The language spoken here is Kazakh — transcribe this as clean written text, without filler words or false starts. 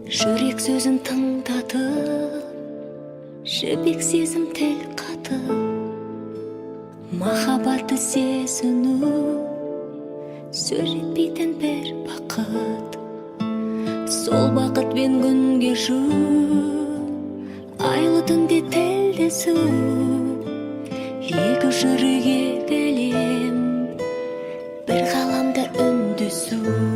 Жүрек сөзін тыңдатып, жібек сезім тіл қатып, махаббатты сезіну сөз жетпейтін бір бақыт. Сол бақытпен күн кешу, айлы түнде тілдесу, екі жүрек, екі әлем, бір ғаламда үндесу.